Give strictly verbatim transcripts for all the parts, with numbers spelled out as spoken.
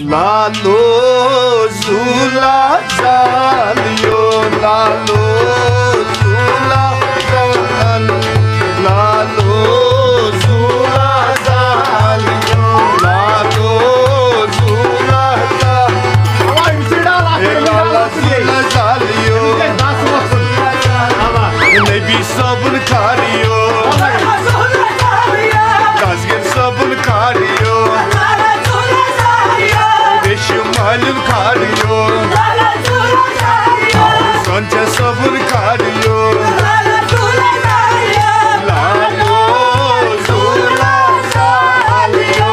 لالو زولا زالیو، لالو زولا زال، لالو زولا زالیو، لالو زولا زال، اے لالا زولا زالیو، نبی صٲبُن کھالیو، دستگیر صٲبُن کھالیو، ریشم مالِن کھالیو، سونچہ صٲبُن کھالیو، لالو زولا زالیو، لالو زولا زالیو۔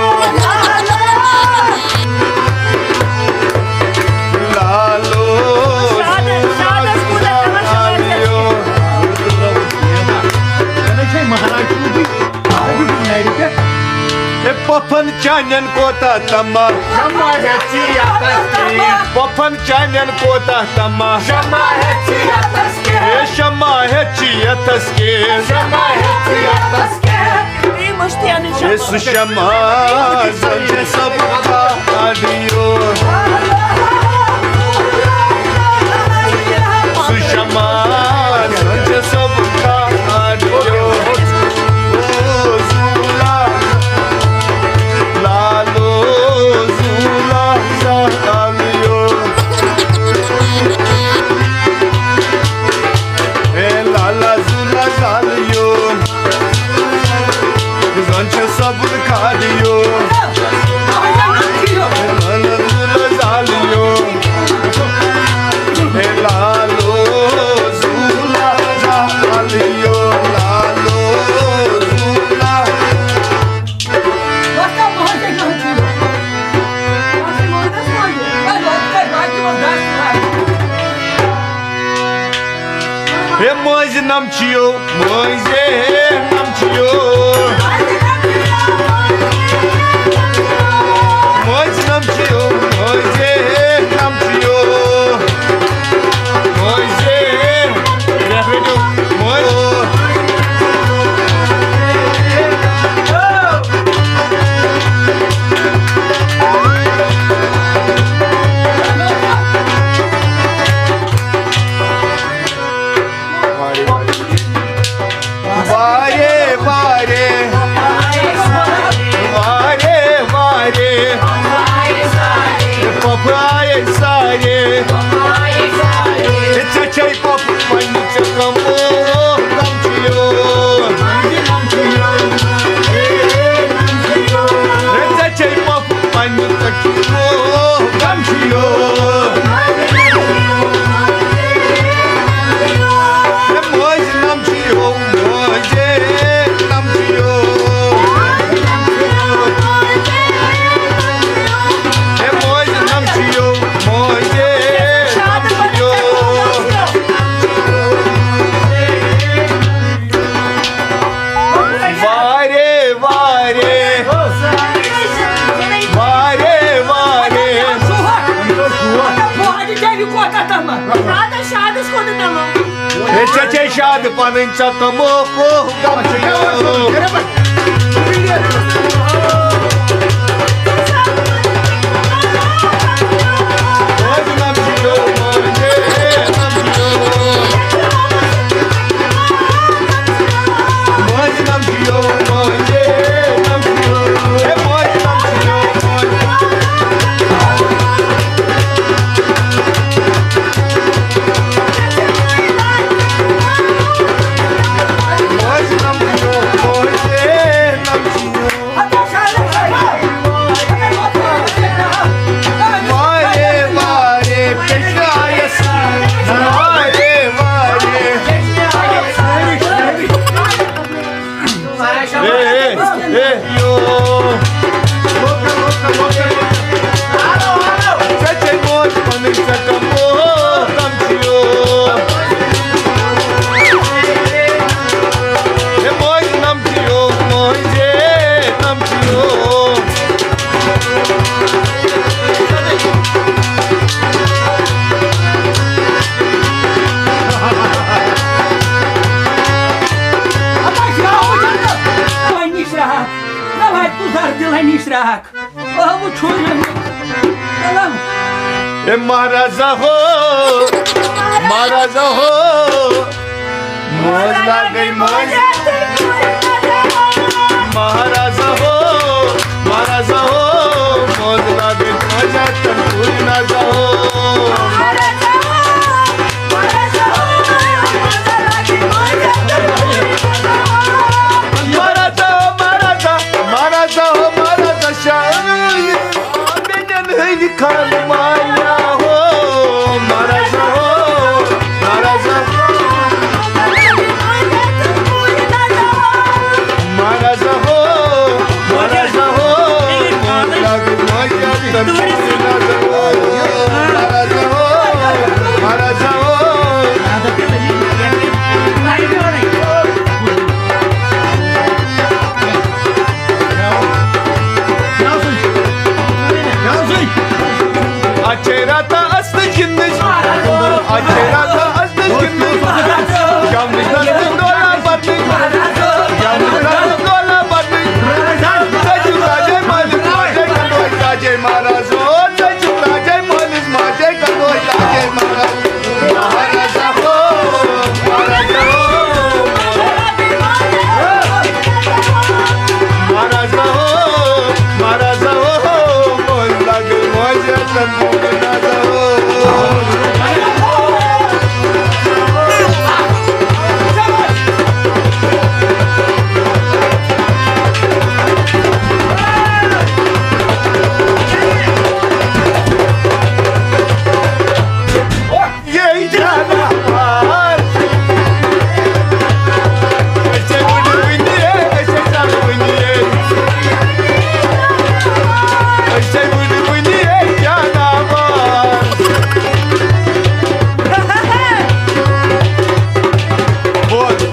ہے پۄپھن چانٮ۪ن کوتاہ تما، شمع ہٮ۪تھ چھِ یتس کِنۍ۔ پۄپھن چانٮ۪ن کوتاہ تما، شمع ہٮ۪تھ چھِ یتس کِنۍ۔ ہے شمع ہٮ۪تھ چھِ یتس کِنۍ۔ شمع ہٮ۪تھ چھِ یتس کِنۍ۔ ہے سُہ شمع زن چھِ سب کھالیو۔ سُہ شمع زن چھِ سب کھالیو۔ او زولا، لالو زولا زالیو۔ اے لالا زولا زالیو۔ زن چھِ سب کھالیو۔ اے لالا زولا زالیو۔ اے لالو زولا زالیو، لالو زولا۔ ہے مٲنٛزِ نم چِیو، مٲنٛزِ نم چِیو۔ مٲنٛزِ نم چِیو، مٲنٛزِ نم چِیو۔ مٲنٛزِ، مٲنٛزِ۔ وارے وارے، وارے وارے، پۄپھٕ آیے سارے۔ ژےٚ چھے پۄپھٕ پننہِ ژےٚ کم، کم چھُ یور۔ ژےٚ چھے پۄپھٕ پننہِ ژےٚ کم چھُ یور۔ مٲنٛزِ نم چِیو، مٲنٛزِ نم چِیو۔ ہے مٲنٛزِ نم چِیو، مٲنٛزِ نم چِیو۔ وارے وارے، وارے وارے۔ شادس، شادس کوٚت تام؟ ہے، ژےٚ چھے شاد پنٕنۍ، ژےٚ کمو کوٚہ غم چھُ یو۔ اے مہرازا ہو، مہرازا ہو، موج لاگے موج۔ مہرازا ہو، مہرازا ہو، موج لاگے موج، تنکوری نازا ہو۔ مہرازا ہو، مہرازا، مہرازا ہو، مہرازا شاہ۔ بیٚنٮ۪ن ہٕنٛدۍ خانہٕ مالیا ہو، مہرازا ہو، مہرازا ہو، مہرازا ہو، مہرازا ہو، مہرازا ہو، مہرازا ہو۔ اچھے راتا است گِنٛدنٕچ، اچھے راتا است گِنٛدنٕچ، گٮ۪ونٕچ دستہٕ ڈولا بننٕچ، گٮ۪ونٕچ دستہٕ ڈولا بننٕچ۔ ژٕ چھُکھ تاجے مٲلِس ماجے کندوے تاجے مہراز، او، ژٕ چھُکھ تاجے مٲلِس ماجے کندوے تاجے مہراز۔ مہرازا ہو، مہرازا ہو، مہرازا ہو، مہرازا ہو، موج لاگے موج، تنکوری نازا ہو۔ یے جاناوار۔ أسۍ ہے وٕنہِ وٕنہِ، أسۍ ہے زَن وٕنہِ۔ أسۍ ہے وٕنہِ وٕنہِ جاناوار۔ بوز۔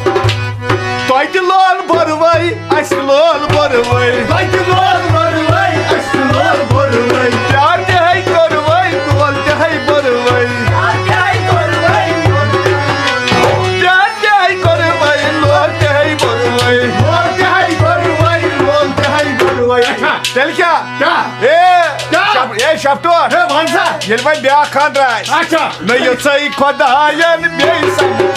تۄہہِ تہِ لول بوٚروَے، اَسہِ لول بوٚروَے۔ تۄہہِ تہِ لول بوٚروَے، اَسہِ لول بوٚروَے۔ پیار تہِ ہے کوٚروَے، لول تہِ ہے بوٚروَے۔ پیار تہِ ہے کوٚروَے، لول تہِ ہے بوٚروَے۔ پیار تہِ ہے کوٚروَے، لول تہِ ہے بوٚروَے۔ لول تہِ ہے کوٚروَے، لول تہِ ہے بوٚروَے۔ اچھا۔ تیٚلہِ کیٛاہ؟ کیٛاہ؟ اے، کیٛاہ؟ شپ-، اے، شپٹور۔ اے، وَن سا۔ ییٚلہِ وۄنۍ بیٛاکھ خانٛدر آسہِ۔ اچھا۔ نہ یِژھٕے خۄدایَن بیٚیہِ سَمکھُن۔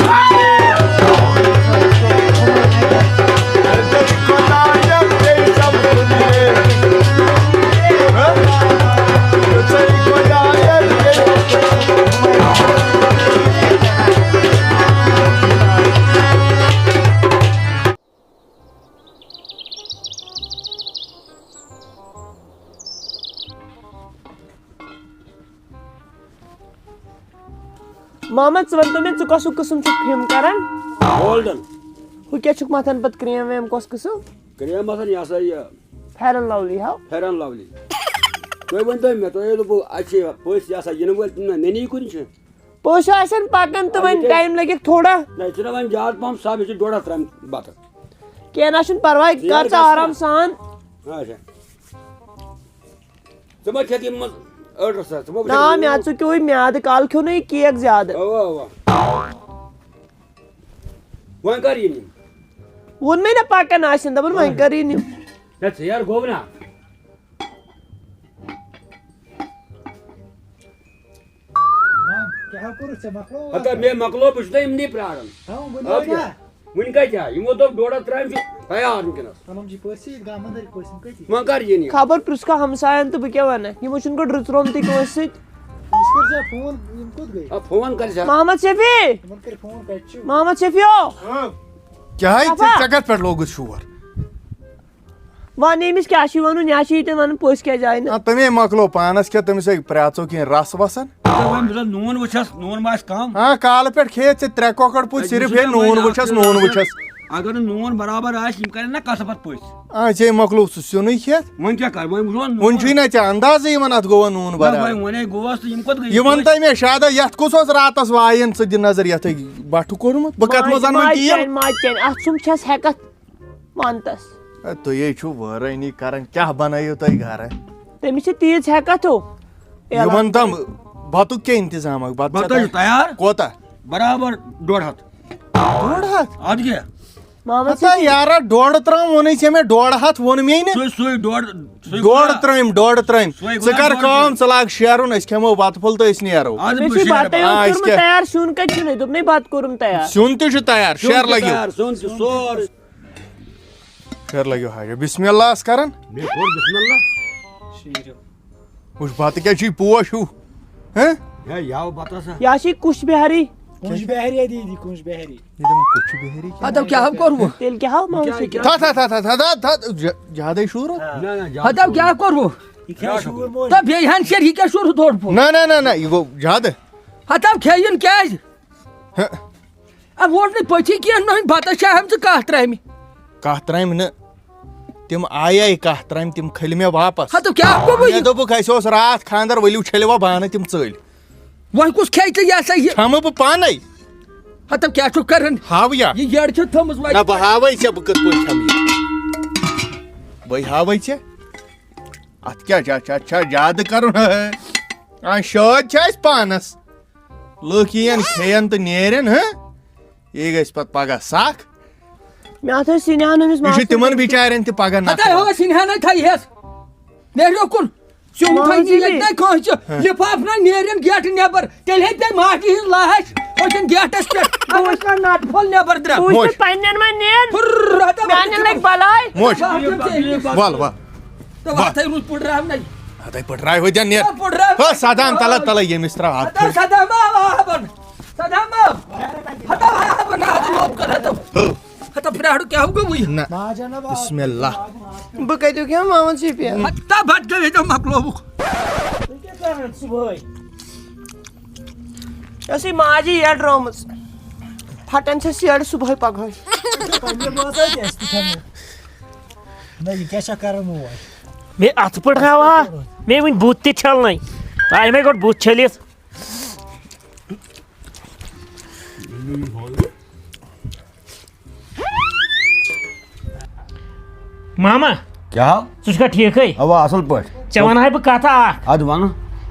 خۄدایَن بیٚیہِ سَمکھُن۔ ہہ؟ یِژھٕے خۄدایَن بیٚیہِ سَمکھُن۔ ماما، ژٕ وَن تہٕ مےٚ، ژٕ کۄسُک قٕسٕم چھُکھ فِم کران؟ گولڈن۔ ہُہ کیٛاہ چھُکھ مَتھان پَتہٕ کرٛیم ویم کۄس قٕسٕم؟ کرٛیم مَتھان یہِ ہسا یہِ فیر اینڈ لَولی، ہاو؟ فیر اینڈ لَولی۔ تُہۍ ؤنۍ تو مےٚ، تۄہہِ دوٚپوُ اَتہِ چھِ پٔژھۍ یہِ ہسا یِنہٕ وٲلۍ، تِم نہ نٔنی کُنہِ چھِ۔ پٔژھۍ آسن پَکان تہٕ وۄنۍ اَدٕ کیٛاہ؟ ٹایم لَگٮ۪کھ تھوڑا۔ نہ، یہِ چھُنہ وۄنۍ زیادٕ پَہَم سَب، یہِ چھِ ڈۄڈ ہَتھ ترٛامہِ بَتہٕ۔ کینٛہہ نہ چھُنہٕ پَرواے، ژیر کر ژٕ گژھِ نہ۔ آرام سان۔ اچھا۔ ژٕ ما کھٮ۪کھ یِم منٛز ٲٹھ رَژھ، ژٕ ما وٕچھکھ نہ، یِم؟ مےٚ ژٕ کیوٚوُے میٛادٕ، کالہٕ کھیوٚو نہ یہِ کیک زیادٕ۔ اَوا، اَوا۔ وۄنۍ کر یِن یِم؟ ووٚن مےٚ نہ پَکان آسن، دَپان وۄنۍ کر یِن یِم۔ ہے، ژیر گوٚو نہ؟ نا، کیٛاہ کوٚرُتھ ژےٚ، مۄکلوو؟ ہتا مےٚ مۄکلوو، بہٕ چھُس نہ یِمنٕے پرٛاران۔ ہاں، وۄنۍ آو ووت کیٛاہ؟ نا۔ وٕنہِ کَتہِ آے؟ یِمو دوٚپ ڈۄڈ ہَتھ ترٛامہِ چھُ تیار وٕنکیٚنَس۔ اَنُن چھِ پٔژھۍ سۭتۍ، گامَن دٲرۍ پٔژھۍ، یِم کٔتی؟ وۄنۍ کَر یِن یِم؟ خبر پرٛژھ کانٛہہ ہمساین تہٕ بہٕ کیٛاہ وَنہٕ؟ یِمو چھُنہٕ گۄڈٕ رٕژرومتٕے کٲنٛسہِ سۭتۍ۔ أمِس کٔرۍ زِ فون، یِم کوٚت گٔے؟ آ، فون کَر زِ۔ محمد شفیع! یِمَن کٔرۍ فون، کَتہِ چھِو؟ محمد شفیع! کیٛاہ ہے، ژےٚ، صفا! ژےٚ کَتہِ پٮ۪ٹھ لوگُتھ شور؟ وَن أمِس کیٛاہ چھُے وَنُن، یا چھُ ییٚتٮ۪ن وَنُن پٔژھۍ کیٛازِ آیہِ نہٕ؟ آ، تٔمۍ ہے مۄکلو پانَس کھٮ۪تھ، تٔمِس ہے پرٛاژو کینٛہہ رَس وَسَن۔ ژٕ وَن، بہٕ زَن نوٗن وٕچھَس، نوٗن ما آسہِ کَم؟ آ، کالہٕ پٮ۪ٹھ کھیٚیَتھ ژےٚ ترٛےٚ کۄکَر پوٗتۍ، صرف ہے نوٗن وٕچھَس، نوٗن وٕچھَس۔ اگر نہٕ نوٗن برابر آسہِ، یِم کَرَن نہ کَتھ پَتہٕ پٔژھۍ؟ آ، ژےٚ مۄکلو سُہ سیُنٕے کھٮ۪تھ۔ وۄنۍ کیٛاہ کَرٕ؟ وۄنۍ وٕچھو نوٗن۔ وۄنۍ چھُے نہ ژےٚ اندازٕے یِمَن اَتھ گوٚوا نوٗن نہ، برابر۔ وۄنۍ وَنے گوس تہٕ یِم کوٚت گٔے؟ یہِ وَن تہٕ مےٚ، شادا، یَتھ کُس اوس راتَس وایان؟ ژٕ دِ نظر، یَتھ ہے بَٹھٕ کوٚرمُت۔ بہٕ کَتھ منٛز ماجہِ، اَنہٕ وۄنۍ ماجہِ تیٖل؟ چانہِ، ماجہِ چانہِ، اَتھ چھُم چھَس ہٮ۪کَتھ۔ وَن تَس۔ اے، تُہۍ ہے چھِو وٲرٲنی کران، کیٛاہ بنٲیِو تُہۍ گرٕ؟ تٔمِس چھِ تیٖژ ہٮ۪کتھ ہو۔ یہِ وَن تَم، بَتُک کیٛاہ اِنتظام اَکھ؟ بَتہٕ چھا بَتہٕ حظ چھُ تیار؟ تیار۔ کوتاہ؟ برابر ڈۄڈ ہَتھ۔ ڈۄڈ ہَتھ؟ اَدٕ کیٛاہ؟ محمد ہتا یارا، ڈۄڈ ترام ووٚنُے ژےٚ مےٚ، ڈۄڈ ہتھ ووٚن مے نہٕ۔ سُے سُے ڈۄڈ، سُے ڈۄڈ گوٚو ترامہِ، ڈۄڈ ترامہِ۔ سُے گوٚو ژٕ کر ڈۄڈ کٲم، ترامہِ۔ ژٕ لاگ شیرُن، أسۍ کھٮ۪مو بتہٕ پھوٚل تہٕ أسۍ نیرو۔ اَدٕ مےٚ بہٕ چھُے شیرٕ۔ بتہٕ آ، أسۍ کوٚرمُت کیٛاہ؟ تیار، سیُن کتہِ چھُنہٕ؟ دوٚپمے بتہٕ کوٚرُم تیار۔ سیُن تہِ چھُ تیار، سیُن شیر تہِ لگیو۔ تیار، سیُن تہِ سورُے۔ شیر لگیو حاجہ، بسم اللہ ٲس کران۔ مےٚ کوٚر بسم اللہ۔ وٕچھ بتہٕ کیٛاہ چھُے پوش ہیوٗ؟ ہہ؟ ہے، یاو بتس ہا۔ یا چھی کُش بہری۔ کُنٛج بہری دیٖدی، کُنٛج بہری۔ یہِ دَپان کُس چھُ بہری کیٛاہ؟ ہتو کیٛاہ ہو کوٚروٕ؟ تیٚلہِ کیٛاہ ہو مانٛگ ژٕ کیٛاہ؟ تھا تھا تھا تھا تھا تھا تھا، زیا- زیادَے شوٗر ہو۔ نہ، نہ، زیادٕ ہتو کیٛاہ کوٚروٕ؟ یہِ کیٛاہ شوٗر موج؟ تہٕ بیٚیہِ ہن شیر یہِ کیٛاہ شوٗر ہُتھ اوٚڑ پوٚت؟ نہ نہ نہ نہ، یہِ گوٚو زیادٕ۔ ہتو کھیٚیُن کیٛازِ؟ ہہ۔ اب ووٹ نہٕ پٔژھی کینٛہہ نہٕ بتس چھِ اہم ژٕ کتھ ترٛامہِ۔ کتھ ترٛامہِ نہٕ۔ تِم آیے کتھ ترٛامہِ، تِم کھٔلۍ مےٚ واپس۔ ہتو کیٛاہ گوٚو مےٚ یہِ؟ دوٚپُکھ، اسہِ اوس راتھ خانٛدر، ؤلِو چھٔلِو وۄنۍ بانہٕ تِم ژٔلۍ۔ وۄنۍ کُس کھیٚیہِ ژےٚ یہِ ہسا یہِ؟ کھٮ۪مہٕ بہٕ پانے۔ ہتو کیٛاہ چھُکھ کران؟ ہاو یا۔ یہِ یٔڈ چھِ تھٲومٕژ وۄنۍ۔ نہ، بہٕ ہاوے ژےٚ بہٕ کِتھ پٲٹھۍ کھٮ۪مہٕ یہِ۔ بہٕ ہاوے ژےٚ۔ اتھ کیٛاہ چھا، چھا، چھا زیادٕ کرُن؟ آ، شٲدۍ چھِ اسہِ پانس۔ لُکھ یِین کھیٚین تہٕ نیرن، ہہ؟ یہِ گژھِ پتہٕ پگاہ سکھ۔ مےٚ اتھ ٲسۍ سِنیٛاہ نٔمِس یہِ چھُ ماستٕرۍ تِمن بِچارٮ۪ن تہِ پگاہ ہتاے نفع۔ ہو سِنیٛاہ نَے تھایہِ ہٮ۪س۔ نیرِ یوکُن۔ سیُن محمد تھایہِ نہٕ جی۔ ییٚتہِ نَے کٲنٛسہِ۔ لِفاف نَے نیرن گیٹہٕ نٮ۪بر۔ تیٚلہِ ہے پیٚیہِ ماجہِ ہٕنٛز لاش أچھن گیٹس پٮ۪ٹھ۔ اگر کانٛہہ نَٹہٕ پھوٚل نٮ۪بر درٛاو۔ بہٕ وٕچھٕ موج۔ پننٮ۪ن وۄنۍ نِن۔ ہُرر، ہتا میٛانٮ۪ن لگہِ بلاے۔ موج۔ وَل، وَل۔ تہٕ وَتھَے روٗد پُڑراونَے۔ ہتَے پٔٹراے ہوتٮ۪ن نیر۔ پُڑراو۔ ہو، صدام تَلہٕ، تَلہٕ ییٚمِس ترٛاو اَتھ ہتا پھِر۔ صدام آو آبَن۔ صدام آو۔ ہتا آبَن، ہتا لوٚب کَر، ہتا۔ ہو۔ ہتا پرٛاڑُ کیٛاہ گوٚو یہِ؟ نہ۔ بسم اللہ۔ بہٕ کَتیُک کھٮ۪مہٕ مامَن سِپیَن؟ ہتا بَتہٕ گٔے ییٚتٮ۪ن مۄکلووُکھ۔ ژٕ کیٛاہ کَران صُبحٲے؟ یۄس یہِ ماجہِ یٔڈ رٲومٕژ، پھٹان چھَس یٔڈ صُبحٲے پگہٲے۔ پننہِ بٲژ ٲسۍ اَسہِ تہِ کھٮ۪مو۔ نہ، یہِ کیٛاہ چھا کران موج؟ مےٚ اَتھٕ پٲٹھۍ ہاوہا، مےٚ وٕنہِ بُتھ تہِ چھَلنَے۔ آے مےٚ گۄڈٕ بُتھ چھٔلِتھ۔ ماما، کیٛاہ؟ ژٕ چھُکھا ٹھیٖکھٕے؟ اَوا، اَصٕل پٲٹھۍ۔ ژےٚ وَنہٕ ہاے بہٕ کَتھا اَکھ۔ اَدٕ وَنہٕ۔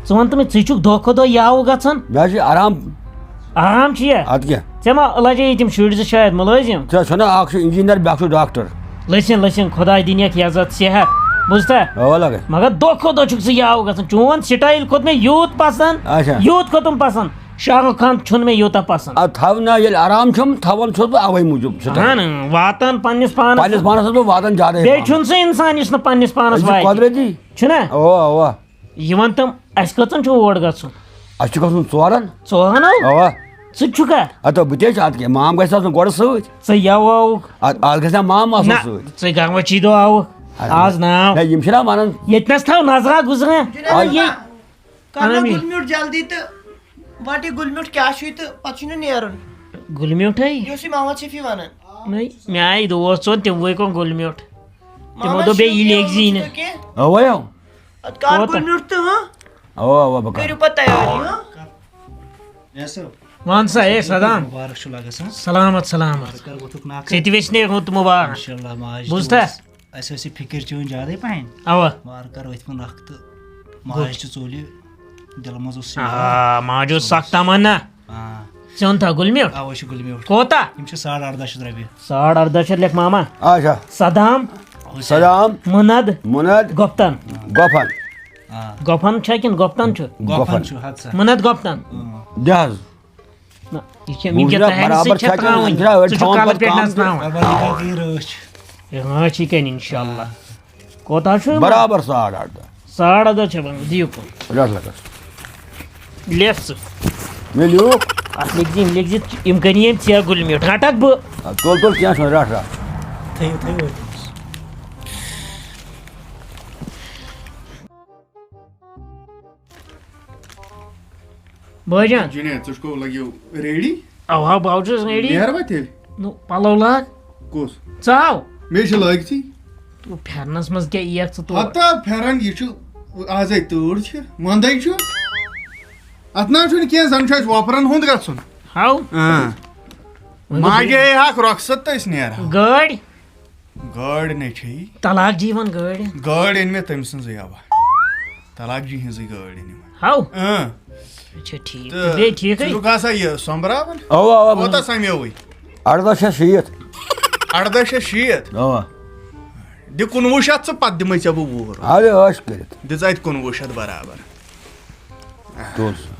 ژٕ وَن تہٕ مےٚ، ژٕ چھُکھ دۄہ کھۄتہٕ دۄہ یاوٕ گژھان؟ مےٚ حظ چھِ آرام۔ آرام چھِیا؟ اَدٕ کیٛاہ؟ ژےٚ ما لَجے یہِ تِم شُرۍ زٕ شاید مُلٲزِم؟ ژےٚ چھُنہ اَکھ چھُ engineer، بیٛاکھ چھُ doctor۔ لٔسِن لٔسِن، خۄداے دِنیکھ یَزت صحت، بوٗزتھا؟ اَوا لَگے۔ مگر دۄہ کھۄتہٕ دۄہ چھُکھ ژٕ یاوٕ گژھان۔ چون style کھوٚت مےٚ یوٗت پَسنٛد، اچھا۔ یوٗت کھوٚتُم پَسنٛد۔ شاہ رُخ خان چھُنہٕ مےٚ یوٗتاہ پَسنٛد۔ اَدٕ تھاوٕ نا، ییٚلہِ آرام چھُم، تھاوان چھُس بہٕ اَوَے موٗجوٗب سُہ تھاوان۔ اہن، واتان پنٛنِس پانَس۔ پنٛنِس پانَس چھُس بہٕ واتان زیادَے بیٚیہِ پَہَم۔ چھُنہٕ سُہ اِنسان یُس نہٕ پنٛنِس پانَس یہِ چھُ واتہِ۔ قۄدرٔتی۔ چھُنہ؟ اَوا، اَوا۔ یہِ وَن تہٕ، اَسہِ کٔژَن چھُ اور گژھُن؟ اَسہِ چھُ گژھُن ژورَن۔ ژورَن ہو؟ اَوا۔ ژٕ تہِ چھُکھا؟ اَدٕ بہٕ تہِ چھُس، اَدٕ کیٛاہ، مام گژھِ آسُن گۄڈٕ سۭتۍ۔ ژٕ یَوٕ آوُکھ۔ اَدٕ اَز گژھِ نا مام آسُن نہ، سۭتۍ۔ ژٕ گامَس چی دۄہ آوُکھ؟ اَدٕ آز ناو۔ نہ، یِم چھِنہ وَنان۔ ییٚتہِ نَس تھاو نظرا گُزرا۔ جِناب، یہِ۔ کَر نہ اَہَن۔ گُلۍ میوٗٹھ جلدی تہٕ وَٹہِ گُلۍ میوٗٹھ کیٛاہ چھُے تہٕ پَتہٕ چھُے نہٕ نیرُن۔ گُلۍ میوٗٹھٕے؟ یہِ اوسُے محمد شفیع وَنان۔ نہ، مےٚ آیہِ دوس ژور، تِموٕے کوٚر گُلۍ میوٗٹھ۔ تِمو محمد دوٚپ، بیٚیہِ شفیع یہِ لیکھزِ ووٚنمُت نہٕ۔ ژےٚ کینٛہہ؟ اَوَے ہو۔ اَدٕ کَر کوتاہ؟ گُلۍ میوٗٹھ تہٕ، ہاں؟ اَوا، اَوا، بہٕ کَرٕ۔ کٔرِو پَتہٕ تیٲری، ہاں؟ وَن سا، اے صدام۔ مُبارک چھُ لگس، ہاں؟ سلامت، سلامت۔ کر ووٚتھُکھ ناکھٕ۔ ژےٚ تہِ ویٚژھنَے رُت مُبارک۔ انشاءاللہ، ماجہِ تہِ بوٗزتھا؟ اوس، اَسہِ ٲس یہِ فِکِر چٲنۍ زیادَے پَہَن۔ اَوا۔ وارٕ کار ؤتھۍ وۄنۍ نَکھٕ تہٕ ماجہِ چھِ ژوٚل یہِ، دِلہٕ منٛز اوس یہِ آ، ماجہِ اوس سخ تمنا۔ آ۔ ژےٚ اوٚنتھا گُلۍ میوٗٹھ؟ اَوَے چھُ گُلۍ میوٗٹھ۔ کوتاہ؟ یِم چھِ ساڑ اَرداہ شیٚتھ رۄپیہِ۔ ساڑ اَرداہ شیٚتھ لیکھ ماما۔ اچھا۔ صدام، صدام، مُند، مُند، گۄپتن۔ گۄپھن۔ آ۔ گۄپھن چھا کِنہٕ گۄپتن چھُ؟ گۄپھن۔ گۄپھن چھُ، ہَتھ سا۔ مُند گۄپتن۔ اۭں۔ دِ حظ۔ نہ، یہِ چھےٚ وٕنکیٚس وٕچھ نا تۄہہِ ہَن برابر سۭتۍ چھےٚ چھا کِنہٕ ترٛاوٕنۍ۔ وٕچھ نا أڑۍ ژٕ چھُکھ تھاوان کَلہٕ پَتہٕ پٮ۪ٹھ نَس کَم تہِ۔ ترٛاوان۔ بَبَر، یہِ کَتھ گٔے رٲچھ؟ یہِ رٲچھ یہِ کَنہِ اِنشاء اللہ۔ کوتاہ چھُ یِوان؟ برابر ساڑ اَرداہ۔ ساڑ اَرداہ چھےٚ بَنان، دِیِو کُن۔ رَٹھ لَگَس۔ لیکھ ژٕ۔ مےٚ لیوٗکھ۔ اَتھ لیکھزِ، یِم لیکھزِ، یِم کَنہِ یِم ژےٚ گُلۍ میوٗٹھ۔ رَٹَکھ بہٕ۔ آ، تُل، تُل، کینٛہہ چھُنہٕ، رَٹھ، رَٹھ۔ تھٲیِو، تھٲیِو أتھۍ منٛز۔ بٲے جان۔ جُنید، ژٕ چھُکھ لگیو ریڈی؟ اوا، بہٕ حظ چھُس ریڈی۔ نیروا تیٚلہِ؟ نو، پلو لاگ۔ کُس؟ ژٕ آو؟ مےٚ چھِ لٲگتھٕے۔ تو پھیرنس منٛز کیٛاہ یِیَکھ ژٕ تور؟ ہتا پھیرن، یہِ چھُ آزے تۭر چھِ، وندے چھُ۔ اتھ نہ چھُنہٕ کینٛہہ، زن چھُ اَسہِ وۄپرن ہُنٛد گژھُن۔ ہاو۔ اۭں۔ وۄنۍ گوٚو ماجہِ بیٚیہِ ہے ہاکھ رۄخصت تہٕ أسۍ نیرہو۔ گٲڑۍ؟ گٲڑۍ نے چھے۔ طلاق جی ون گٲڑۍ۔ گٲڑۍ أنۍ مےٚ تٔمۍ سٕنٛزٕے اوا۔ طلاق جی ہٕنٛزٕے گٲڑۍ أنۍ مےٚ۔ ہاو۔ اۭں۔ اچھا ٹھیٖک۔ تہٕ بیٚیہِ ٹھیٖکٕے؟ ژٕ چھُکھ آسان یہِ سۄمبراوان؟ اوا، اوا، بہٕ کوتاہ سمیووٕے؟ ارداہ شیٚتھ شیٖتھ۔ اَرداہ شیٚتھ شیٖتھ۔ اَوا۔ دِ کُنوُہ شیٚتھ ژٕ، پَتہٕ دِمَے ژےٚ بہٕ وُہ رۄپیہِ۔ اَدٕ عٲش کٔرِتھ۔ دِ ژٕ اَتہِ کُنوُہ شیٚتھ برابر۔ تُل سا۔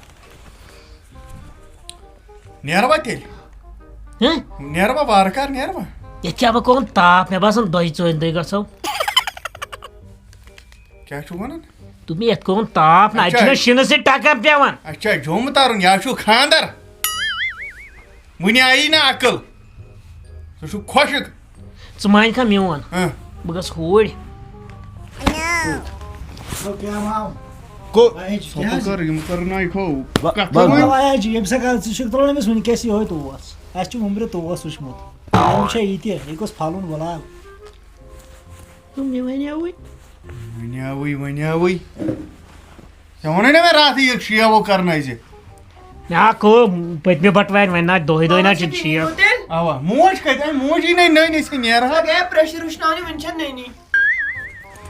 نیروا تیٚلہِ؟ ہہ؟ نیروا وارٕ کارٕ نیروا؟ ییٚتہِ چھِ اَبہٕ کوٚرمُت تاپھ، مےٚ باسان دۄیہِ ژورِ دۄہہِ گژھو۔ کیٛاہ چھُو وَنان؟ دوٚپمَے یَتھ کوٚرمُن تاپھ نہ، اَتہِ اچھا۔ چھُنہ شِنہٕ سۭتۍ ٹَکان پٮ۪وان۔ اچھا، جوٚم تَرُن، یہِ حظ چھُو خانٛدر؟ وُنہِ آیی نہ عقل۔ ژٕ چھُکھ خۄشِک۔ ژٕ مانہِ کھا میون؟ ہہ۔ بہٕ گژھٕ ہوٗرۍ۔ کو-، وایِج، کیٛاہ حظ؟ کر، یِم کر نہ یہِ کھو۔ با-، کَتھ با-، وَنۍ؟ وایِج، ییٚمہِ ساتہٕ ژٕ چھُکھ تُلان أمِس وٕنکیٚس یِہوٚے توس۔ اَسہِ چھُ وُمبرِ توس وٕچھمُت۔ أمِس چھا یہِ تہِ، یہِ گوٚژھ پھَلُن گۄلال۔ تہٕ مےٚ وَنیٛاوٕے۔ وَنیٛاوٕے، وَنیٛاوٕے۔ ژےٚ ووٚنُے نا مےٚ راتھٕے یہِ شیو کرنٲوزِ۔ مےٚ ہا کوٚر پٔتمہِ بٹوارِ، وۄنۍ نہ دۄہے دۄہے نہ چھُنہٕ شیو۔ اَوا، موج کَتہِ؟ اَمہِ موجی نَے نٔنۍ أسۍ نیرہا۔ سۄ گٔیے pressure وٕچھناونہِ، وٕنہِ چھَنہٕ نٔنی۔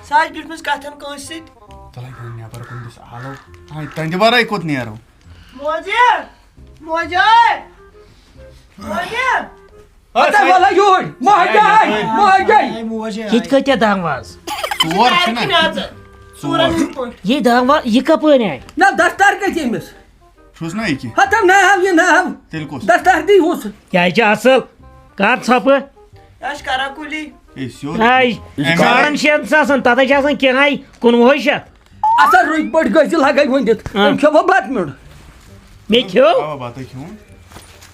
سۄ آسہِ بیٖٹھمٕژ کَتھَن کٲنٛسہِ سۭتۍ۔ تَلَے گٔے نٮ۪بَر کُن دِس آلو۔ آے، تَنہِ وَرٲے کوٚت نیرو؟ موجہِ! موجہِ! موجہِ! ہتا ولا یور، مہجاے، مہجاے۔ اے موج ہے، ییٚتہِ کۭتیٛاہ دَنٛگ واز؟ ژور چھِنہ؟ ژورَن ہٕنٛدۍ پٲٹھۍ۔ یہِ دَنٛگ واز، یہِ کَپٲرۍ آے؟ نہ، دستار کَتہِ أمِس؟ چھُس نہ یہِ کہِ؟ ہتا نہ ہاو، یہِ نہ ہاو۔ تیٚلہِ کُس؟ دستار دی ہُس۔ یہِ حظ چھِ اَصٕل۔ کَر ژھۄپہٕ؟ یہِ حظ چھِ کران کُلی۔ ہے، سیوٚد۔ ہے، أمۍ ساڑَن شٮ۪ن ساسَن، تَتھ حظ چھِ آسان کِراے کُنوُہَے شیٚتھ۔ اَسا رٕتۍ پٲٹھۍ گٔژھۍ لگے ؤنِتھ۔ آ۔ أمۍ کھیوٚو بتہٕ میوٚنٛڈ۔ مےٚ کھیوٚو؟ اَوا، بَتَے کھیوٚوُن۔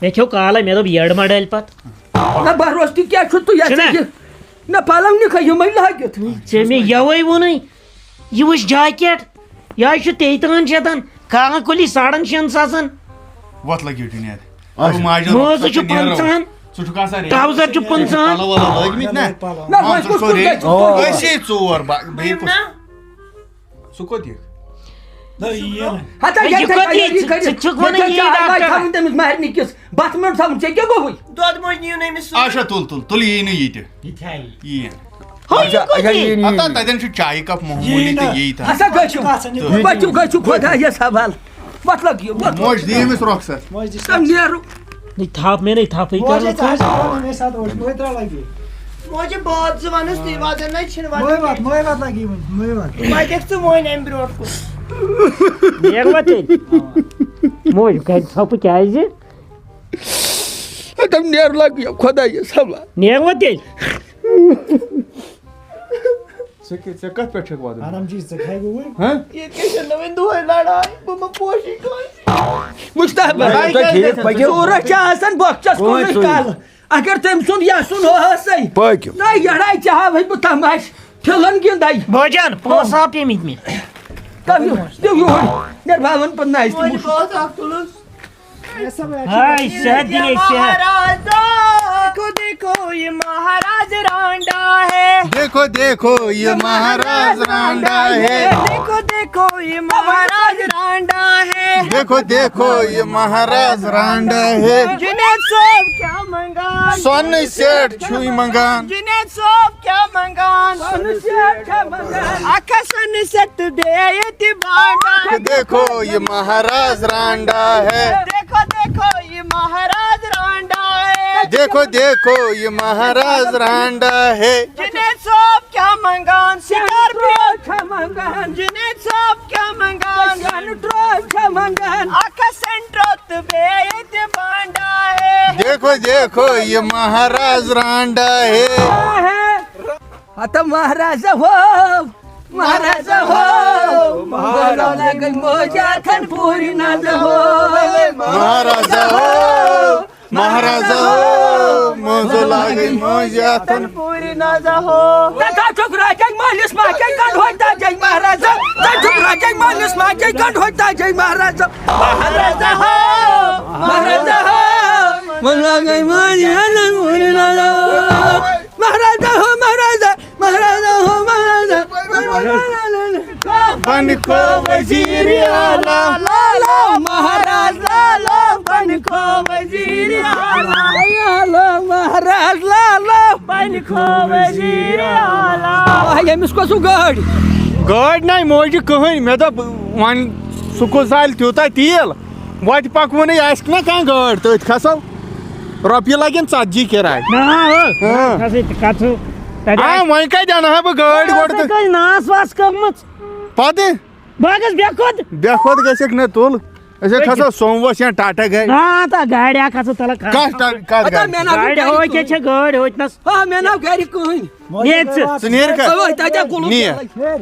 مےٚ کھیوٚو کالے، مےٚ دوٚپ یٔڑ ما ڈَلہِ پَتہٕ۔ نہ، بروسہٕ تہِ کیٛاہ چھُ تُہۍ یَتھ چھُنہ؟ سۭتۍ؟ نہ، پَلو نِکھٕ یِمَے لٲگِتھ۔ ژےٚ مےٚ یَوَے ووٚنُے، یہِ وٕچھ جاکٮ۪ٹ، یہِ حظ چھُ تیٚتٲن شیٚتَن، کانٛہہ کُلی ساڑَن شٮ۪ن ساسَن۔ وۄتھ لَگیو ٹِنٮ۪ر۔ اچھا۔ ماجہِ موزٕ چھُ نیرو۔ پنٛژاہَن۔ ژٕ چھُکھ آسان ریڈی۔ ٹرٛاوزَر چھُ پنٛژاہَن۔ پَلو وَلو لٲگۍمٕتۍ نہ؟ پَلو۔ نہ، مان وۄنۍ ژٕ کُس چھُکھ کُس ریڈی۔ گژھِ؟ أسی ژور با-، بیٚیہِ کُس؟ نہ۔ سُہ کوٚت یِکھ؟ نہ، یی نہٕ۔ ہتا، ہے، یہِ یہِ کَتہِ کوٚت یی؟ یہِ کَتہِ؟ ژٕ، ژٕ چھُکھ وَنان ییٚتہِ یی چھا آبٕے ڈاکٹر؟ تھاوُن تٔمِس مہرنہِ کِس؟ بَتھ میوٚنٛڈ تھاوُن، ژےٚ کیٛاہ گوٚوُے؟ دۄد موج نِیِو نہٕ أمِس سۭتۍ۔ اچھا، تُل، تُل، تُل، یی نہٕ یہِ تہِ۔ یہِ تھایہِ۔ یی۔ ہو، یہِ اچھا، کوٚت اچھا، یی؟ یی نہٕ، ہتا، یی نہٕ۔ تَتٮ۪ن چھُ چایہِ کپ معموٗلی موج تہٕ نہ۔ یی تہٕ۔ ہسا گٔژھِو۔ گژھِ نہٕ۔ بٔچھِو، گٔژھِو خۄدایَس حوالہٕ۔ وۄتھ لَگ یہِ، وۄتھ۔ موج دِ أمِس رۄخصت۔ موج دِ تَم نیرو۔ نہٕ تھپھ مےٚ نَے تھپھٕے موج کَرو ہے، ژٕ حظ چھِ وَنان، مےٚ ساتہٕ اوس، مےٚ ترٛاو لَگہِ۔ موجہِ بٲتھ زٕ وَنُس تُہۍ، وَزَن نَے چھِنہٕ وَزَن مٲے وَتھ، کینٛہہ۔ مٲے وَتھ لَگہِ یِمَن، مٲے وَتھ۔ وۄنۍ دِکھ ژٕ وۄنۍ اَمہِ برونٛٹھ کُن۔ نیروا تیٚلہِ؟ موج کَرِ ژھۄپہٕ کیٛازِ؟ دَپ نیرٕ لَگ یہِ خۄدایَس حوالہٕ۔ نیروا تیٚلہِ؟ ژےٚ کیٛاہ، ژےٚ کَتھ پٮ۪ٹھ چھَکھ وَدُن؟ حرام چیٖز، ژےٚ کھایہِ گوٚوُے؟ ہہ؟ ییٚتہِ کیٛاہ چھےٚ نہٕ وۄنۍ دۄہَے لڑاے؟ بہٕ ما پوشی کٲنٛسہِ؟ مُشتاق بھائی، لڑاے تُہۍ کیٛازِ ٹھیٖک گژھِ؟ پٔکِو۔ ژوٗرَس چھِ آسان بۄکچَس کُنُے کُنُے کَل۔ اگر تٔمۍ سُنٛد یَسُن اوسَے۔ پٔکِو۔ نہ، یَڑاے ژےٚ ہاوَے بہٕ تماشہٕ۔ ٹھِلَن گِنٛدَے۔ بٲجان، پونٛسہٕ ہاو پیٚمٕتۍ مےٚ۔ تَو یہِ، دِو یورٕ۔ نیر باوَن پَتہٕ نایہِ تہِ وۄنۍ مُشُک۔ بہٕ اوسُس اَکھ تُلُس۔ ہاے، صحت دِنے صحت۔ مہارازا، دیکھو، دیکھو، یہ مہاراج رانڈا ہے۔ دیکھو، دیکھو، یہ مہاراج رانڈا ہے۔ دیکھو، دیکھو، یہ مہاراج رانڈا ہے۔ دیکھو، دیکھو، یہ مہاراج رانڈا ہے۔ جنید صٲب کیٛاہ منٛگان؟ سۄنہٕ سیٹ چھُے منٛگان۔ جنید صٲب کیٛاہ منٛگان؟ سۄنہٕ سیٹ چھا منٛگان؟ اکھ ہسا نہٕ سیٹ بیٚیہِ تہِ بانڈا۔ دیکھو، یہ مہاراج رانڈا ہے۔ دیکھو، دیکھو، یہ مہاراج رانڈا ہے۔ دیکھو، دیکھو، یہ مہاراج رانڈا ہے۔ جنید صٲب کیٛاہ منٛگان؟ سکارپیو چھا منٛگان؟ جنید صٲب کیٛاہ منٛگان؟ سینٹرو چھا منٛگان؟ اکھ سینٹرو تہٕ بیٚیہِ تہِ بانڈا ہے۔ دیکھو، دیکھو، یہ مہاراج رانڈا ہے۔ ہتا مہاراجا ہو، مہاراجا ہو، مہاراجا لگے موجاتن پوری نازا ہو۔ مہاراجا ہو، مہاراجا ہو، موزو لگے موجاتن پوری نازا ہو۔ تتا ٹھکرا جاے مٲلِس ماجہِ گنڈ ہوتا جاے مہاراجا۔ تتا ٹھکرا جاے مٲلِس ماجہِ گنڈ ہوتا جاے مہاراجا۔ مہاراجا ہو، مہاراجا ہو، موزو لگے موجاتن پوری نازا ہو۔ مہاراجا ہو، مہاراجا، مہاراجا ہو، مہاراجا۔ بنہِ کھو وزیر اعلیٰ۔ لالو مہاراج، لالو بنہِ کھو وزیر اعلیٰ۔ لالو مہاراج، لالو بنہِ کھو وزیر اعلیٰ۔ آ، ییٚمِس کۄس ہُو گٲڑۍ؟ گٲڑۍ نَے موجہِ کٕہٕنۍ۔ مےٚ دوٚپ وۄنۍ سُہ کُس زالہِ تیوٗتاہ تیٖل؟ وَتہِ پَکوُنٕے آسہِ نہ کانٛہہ گٲڑۍ، تٔتھۍ کھسو۔ رۄپیہِ لگن ژتجی کِراے۔ نہ ہو۔ ہاں۔ کھسٕے تہٕ کھسو۔ تتہِ آ، آسہِ وۄنۍ کتہِ انہٕ ہا بہٕ گٲڑۍ گۄڈٕ تہٕ؟ کٔژ ناس واس کٔرمٕژ۔ پتہٕ؟ بہٕ ہا گژھٕ بے خود۔ بے خود گژھکھ نہٕ تُل۔ أسۍ ہے کھسو سوموس یا ٹاٹا گاڑِ۔ آ، تہٕ گاڑِ ہا کھسو تلہٕ کھس۔ کتھ ٹا-، کتھ اَدٕ گاڑِ؟ مےٚ نہ گاڑِ گٲڑۍ ہو کِہیٖنۍ۔ کیٛاہ چھےٚ گٲڑۍ ہوٚتنس؟ آ، مےٚ نہ گرِ کٕہٕنۍ۔ ییٚتہِ ژٕ۔ ژٕ نیر کتھ؟ اوے، تتہِ ہا کُلُف نیر۔ یلے۔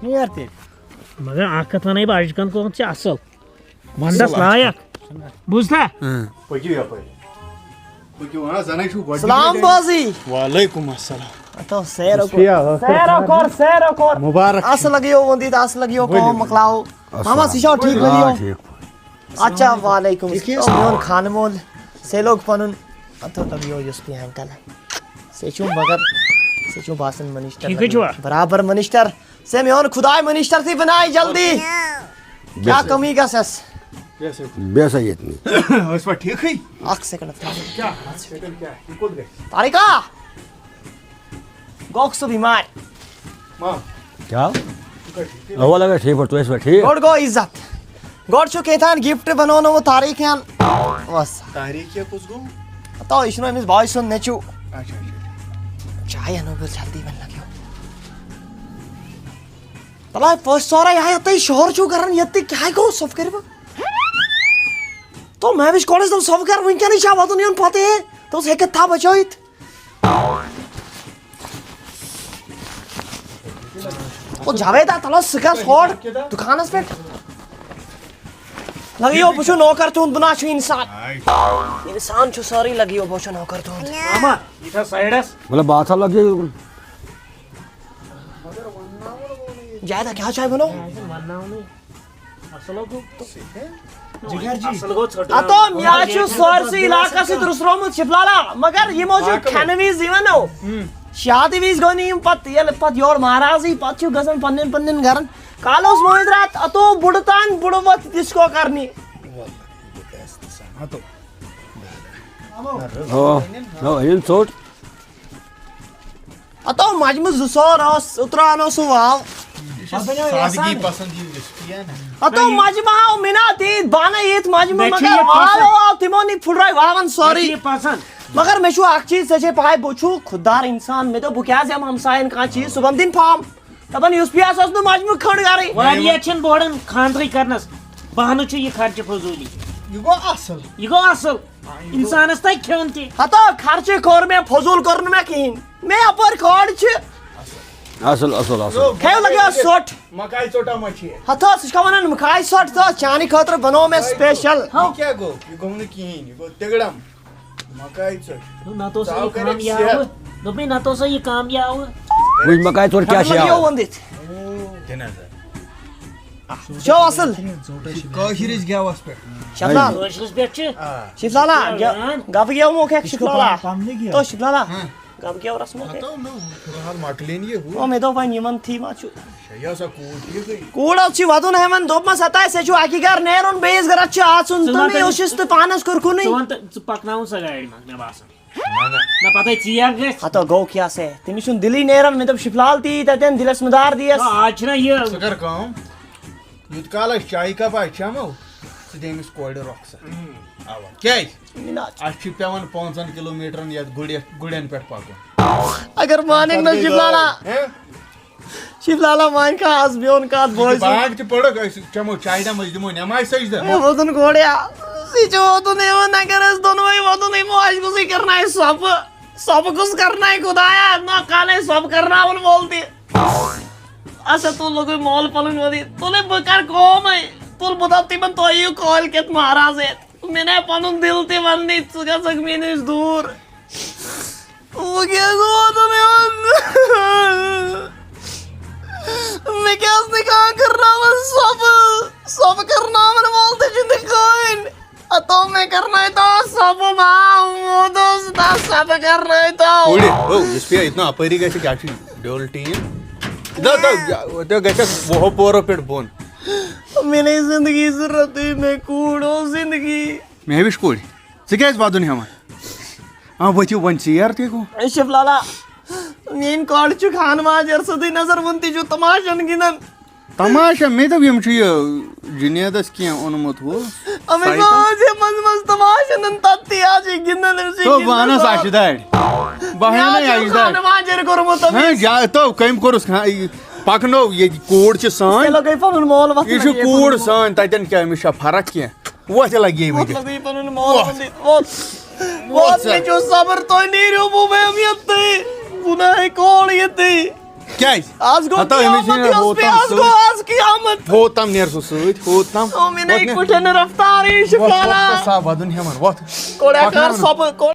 نیر تیٚلہِ۔ مگر اکھ کتھ ونے بہٕ، اجہِ کن کۄنٛگ چھِ اصل۔ ونٛدس لایق۔ بوٗزتھا؟ اۭں۔ پٔکِو یپٲرۍ۔ پٔکِو، ہاں، زَنَے چھُو گۄڈٕنِکۍ سلام لَٹہِ۔ بوزی۔ وعلیکم السلام۔ تو سیرو کور۔ شُکریہ، ٲخٕر سیرو کار۔ کور، سیرو کور۔ مُبارک۔ اَس لَگیو وۄندی تہٕ اَس لَگیو ؤلِو، کٲم ؤلِو۔ مۄکلاو۔ السلام۔ ماما، ژٕ چھا ٹھیٖک آ، ؤلِو؟ ٹھیٖک۔ اچھا، وعلیکم ٹھیٖک چھِ؟ السلام۔ میون خانہٕ مول، سے لوگ پَنُن۔ اَتھ لَگیو یُس تہِ انکل۔ سے چھُ مگر، سے چھُ باسان منسٹر ٹھیٖکٕے لَگیو۔ چھُوا؟ برابر منسٹر۔ سے میون خداے منسٹر تھی بنائی جلدی۔ کیا کمی گژھس؟ بیٚیہِ ہسا ییٚتہِ نٕے۔ ٲسۍ پٲٹھۍ ٹھیٖکھٕے؟ اکھ سیکنڈ۔ کیٛاہ؟ اکھ سیکنڈ کیٛاہ؟ یہِ کوٚت گژھِ؟ طارقہ! گوٚکھ سُہ بیمار۔ ما؟ کیٛاہ؟ ژٕ کتہِ ٹھیٖکھٕے؟ اوا لگا ٹھیٖک پٲٹھۍ، تُہۍ ٲسوا ٹھیٖک؟ گۄڈٕ گوٚو عزت۔ گۄڈٕ چھُ کیٛاہ تام گفٹ بنوونومُت طارق یَن۔ بس۔ طارق کیٛاہ کُس گوٚو؟ تو یہِ چھُنہٕ أمِس بھاے سُنٛد نیٚچوٗ۔ اچھا، اچھا۔ چاے اَنو بہٕ جلدی وۄنۍ لگیو۔ تلے پٔژھۍ ژورے آے، یتھ تُہۍ شور چھِو کران، یتھ تُہۍ کیٛاہ گوٚو؟ صف کٔرِو۔ تو مےٚ وٕچھ کۄڑس، دوٚپ صف کر، وٕنکیٚنٕے چھا واتُن یُن پتہٕ ہے؟ دوٚپُس ہیٚکہِ تھا بچٲیِتھ۔ او جاوید، آ، تلو سُہ گژھ ہور دُکانس پٮ۪ٹھ۔ لگیو، بہٕ چھُس نوکر تُہُنٛد، بہٕ نہ چھُ انسان۔ انسان چھُ سٲرٕے، لگیو، بہٕ چھُس نوکر تُہُنٛد۔ ماما، یہِ تھاو سایڈس۔ مطلب، بہٕ ہسا لگیو۔ جاوید، کیٛاہ چاے بنو؟ اصل گوٚو۔ اصل گوٚو ژھوٚٹھ۔ ہتو، مےٚ حظ چھُ سٲرسٕے علاقس سۭتۍ رُسرومُت شفلالا، مگر یِمو چھُ کھٮ۪نہٕ وِزِ یِوان نو۔ شادٕ وِزِ گوٚو نہٕ یِم پتہٕ، ییٚلہِ پتہٕ یورٕ مہراز یی، پتہٕ چھِ گژھان پننٮ۪ن پننٮ۪ن گرن۔ کالہٕ اوس مٲنٛزِ راتھ، اتو بُڈٕ تام بُڈٕ وۄتھ ڈسکو کرنہِ۔ ہتو۔ آ، نو، أنِن ژوٚٹ۔ ہتو مجمہٕ زٕ سور اوس، اوترٕ انو سُہ واو۔ یہِ چھُ سادگی پسند، یہِ چھُ تی نا۔ ہتو مجمہٕ آو مِنات عیٖد بانہٕ عیٖد مجمہٕ، مےٚ چھُ مگر یہِ واو پسند۔ آو تِمو نی پھُٹرٲے واون سورُے۔ مےٚ چھُ یہِ پسند۔ مگر مےٚ چھُ اکھ چیٖز، ژےٚ چھے پاے بہٕ چھُ خُدار انسان، مےٚ دوٚپ بہٕ کیازِ یِمہٕ ہمساین کانٛہہ چیٖز، صُبحن دِن پھام۔ دپان یُس پیس اوس نہٕ مجمہٕ کھنٛڈ گرٕے۔ واریاہ چھِنہٕ بورن خانٛدرٕے کرنس، بہانہٕ چھُ یہِ خرچہٕ فضوٗلی۔ یہِ گوٚو اصل۔ یہِ گوٚو اصل۔ انسانس تگہِ کھیوٚن تہِ۔ ہتو خرچہٕ کوٚر مےٚ، فضوٗل کوٚر نہٕ مےٚ کِہیٖنۍ۔ مےٚ یپٲرۍ کھٲڑ چھِ۔ اصل، اصل، اصل۔ کھیو لگیو سۄٹ۔ مکاے ژوٚٹا ما چھِ؟ ہتو سُہ چھُ وَنان مکاے سۄٹ تہٕ چانہِ خٲطرٕ بنوو مےٚ special۔ یہِ کیٛاہ گوٚو؟ یہِ گوٚو نہٕ کِہیٖنۍ، یہِ گوٚو تِگڑم۔ مکاے ژوٚٹ۔ نہ، نتہٕ اوس ژٕ یہِ آو کَرٮ۪کھ کامیاب۔ صحت۔ دوٚپمَے، نتہٕ اوس یہِ کامیاب۔ وٕچھ مکاے ژوٚٹ کیٛاہ چھِ خبر لگیو یَوٕ۔ ووٚنِتھ۔ دِ نظر۔ وٕچھو اصل۔ یہِ چھُ کٲشرِس گٮ۪وَس پٮ۪ٹھ۔ شفلال۔ کٲشرِس پٮ۪ٹھ چھِ۔ آ۔ شفلالا، گٮ۪و-، گٮ۪وان۔ گبہٕ گٮ۪و موکھ ہیٚکھ شفلالا۔ پَننہِ گٮ۪و۔ تو شفلالا۔ ہاں۔ گبہٕ گٮ۪و رسمو ہتو نہٕ، فی الحال مۄکلے نہٕ یہِ ہُہ۔ او، مےٚ دوٚپ وۄنۍ یِمن تھی ما چھُ۔ اچھا، یہِ ہسا کوٗر ٹھیٖکٕے۔ کوٗر حظ چھِ وَدُن ہٮ۪وان، دوٚپمَس ہتا ژےٚ چھُ اَکی گَرٕ نیرُن، بیٚیِس گَرَس چھُ اَژُن ژٕ تہٕ وَن مےٚ تہٕ، اوس یُس تہٕ پانَس کوٚرکھُنٕے۔ ژٕ وَن تہٕ، ژٕ پَکناوُن سۄ گاڑِ منٛز، مےٚ باسان۔ نہ، نہ۔ نہ، پَتہٕ ہے ژیر گژھِ۔ ہتو گوٚو کیٛاہ سا، تٔمِس چھُنہٕ دِلٕے نیران، مےٚ دوٚپ شِفلال تی تَتٮ۪ن دِلَس مُدار دِیَس۔ نہ، آز چھِنہ یہِ۔ ژٕ کَر کٲم، یوٗت کال أسۍ چایہِ کپ اَتہِ چٮ۪مو، ژٕ دِ أمِس کورِ رۄخصت۔ اَوا۔ کیٛازِ؟ مِناج۔ اَسہِ چھُ پٮ۪وان پانٛژن کِلوٗ میٖٹرن یَتھ گُرِ-، گُرٮ۪ن پٮ۪ٹھ پَکُن۔ اگر مانن نہ شِفلالا۔ ہیں؟ شِفلالا مانہِ کانٛہہ آز میون کَتھ بوزِ۔ باغ تہِ پٔرٕکھ، أسۍ چٮ۪مو چایہِ دام، أسۍ دِمو نٮ۪مازِ سجدٕ۔ ہے، ووتُن گۄڈٕ یا۔ یہِ چھُ ووتُن یِوان، اگر أسۍ دۄنوَے ووتُن یِمو، اَسہِ گوٚژھُے کرناوِ سۄپہٕ۔ سۄپہٕ کُس کرناوِ خۄدایا؟ نہ کالے سۄپہٕ کرناوَن وول تہِ۔ اچھا، تُل لوٚگُے مول پَلُن وَنٕنۍ۔ تُلے بہٕ کَرٕ کٲمٕے۔ تُل بہٕ دَپہٕ تِمَن، تُہۍ یِیِو کٲلۍ کٮ۪تھ مہراز ہٮ۪تھ۔ مےٚ نے پَنُن دِل تہِ وَننٕے، ژٕ گژھکھ مےٚ نِش دوٗر۔ وۄنۍ کیٛاہ گوٚو وَنُن یِمَن؟ مےٚ کیٛاہ ٲس نہٕ کانٛہہ کَرناوان سۄپہٕ؟ سۄپہٕ کَرناوَن وول تہِ چھُنہٕ کٕہٕنۍ۔ ہتو مےٚ کرنٲے تو سۄپہٕ باو، موٗدُس تس سۄپہٕ کرنٲے تو۔ کورِ، او، یُس پیٚیہِ ییٚتہِ نہٕ اپٲری گژھِ، کیٛاہ چھُ ڈیول ٹیٖن؟ دَ، دَ، یہِ، تہِ گژھٮ۪کھ وُہو پورو پٮ۪ٹھ بۄن۔ مےٚ نے زندگی ضروٗرت، مےٚ کوٗر اوس زندگی۔ مےٚ وٕچھ کورِ، ژٕ کیٛازِ ودُن ہٮ۪وان؟ آ، ؤتھِو وۄنۍ ژیر تہِ گوٚو۔ شِفلالا، میٛٲنۍ کورِ چھِ خانہٕ ماجہِ سۭتۍ نظر وُن تہِ چھُ تماشن گِنٛدان۔ تماشا، مےٚ دوٚپ، یِم چھِ یہِ جُنیدس کینٛہہ اوٚنمُت ہُہ۔ أمِس ما ٲس یہِ منٛزٕ منٛزٕ تماشہٕ اَنان، تَتھ تہِ آز چھِ گِنٛدان أمِس یہِ تو گِنٛدان بہٕ اَنس سُہ۔ اَسہِ دارِ۔ بہٕ یہِ حظ اَنَے چھُ اَسہِ دارِ۔ خانہٕ واجٮ۪ر کوٚرمُت أمِس۔ ہاں، جا تو کٔمۍ کوٚرُس خان-، یہِ پَکنو ییٚتہِ کوٗر چھِ سٲنۍ۔ ژےٚ لَگٲے پَنُن مول وَتھُن یہِ چھُ ییٚتہِ کوٗر پَنُن مول۔ سٲنۍ، تَتٮ۪ن کیٛاہ أمِس چھا فرق کینٛہہ؟ وۄتھ لَگہِ یہِ وۄتھ وٕنہِ۔ لَگٲے پَنُن مول وۄتھ۔ وَتھُن۔ وۄتھ، وۄتھ وۄتھ، سا۔ مےٚ چھُ صبر، تُہۍ نیٖرِو، بہٕ بیٚہمہٕ ییٚتھٕے۔ بہٕ نہ ہیٚکہٕ کول ییٚتھٕے۔ کیٛازِ؟ آز گوٚو ہتا أمِس چھِ قیامت، یہِ یہِ اوس ہوتَن پٮ۪ٹھ، آز سۭتۍ۔ گوٚو آز قیامت۔ ہوتَم نیر سُہ سۭتۍ، ہوتَم۔ او، مےٚ وۄتھ نَے نیر۔ کُٹھٮ۪ن رفتار، یہِ چھُ وۄتھ، وۄتھ، فَلان۔ وۄتھ سا وَدُن ہٮ۪مَن، وۄتھ۔ کوڑا پَکناوُن۔ کر سۄپہٕ، کوڑا